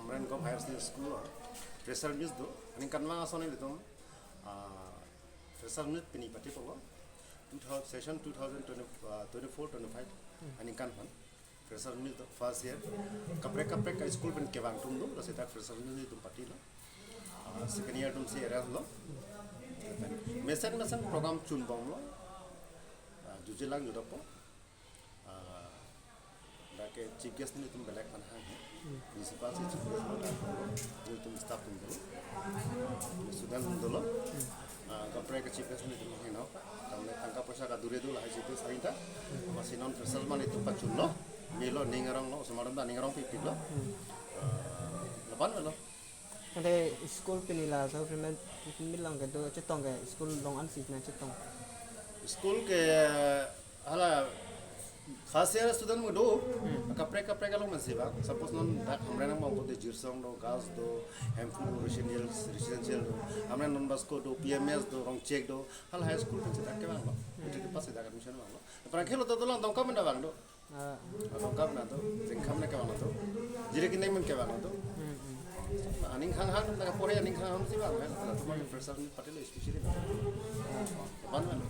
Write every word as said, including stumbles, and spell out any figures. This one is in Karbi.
Hamren Govt Higher Secondary School fresher meet do, aningkanvang ason ilitum, ah, fresher meet pini patipolo, two thousand, session two thousand twenty, ah, twenty-four twenty-five aningkan aphan fresher meet do, first year kaprek kaprek a-school pen kevang atum do, lasi dak fresher meet ilitum patilo. Ah, second year atum si arrange lo. Mesen mesen program chunbomlo. Ah, jujelang judokpo. Ah, dak ke chief guest nelitum belek aphan hang he. Principal si chief guest lo, nelitum staff atum dolo, student atum dolo. Ah, kaprek ke chief guest nelitum heno. Tangka poisa kadure do lahai chief guest ahin ta. Masi non fresher meet nelitum pachunlo. Melo, ning aronglo, osomar atum ta ning arong pipiklo. Ah, lapu-an melo. Ante school pini laso payment, payment along kedo chetong ke school along ansi na chetong. School ke hala khasi student atum do, kaprek kaprek along masi ba. Suppose non dak Hamren angbong pote Jirsong do, Girls do, Hemphu do, residential, residential do, Hamren Don Bosco do, P M S do, Rongchek do, hala high school pen si dak kevanglo. Matric pass si dak admission vanglo. Aphrang khelo to dolang tongka mena vang do. Ah, Tongka mena do, jengkham na kevang do. Jiri kine men kevang do. Hmm, hmm. Aning hanghang na kapore aning hanghang si vang, eh, la tuma fresher meet patilo especially. Ban ban.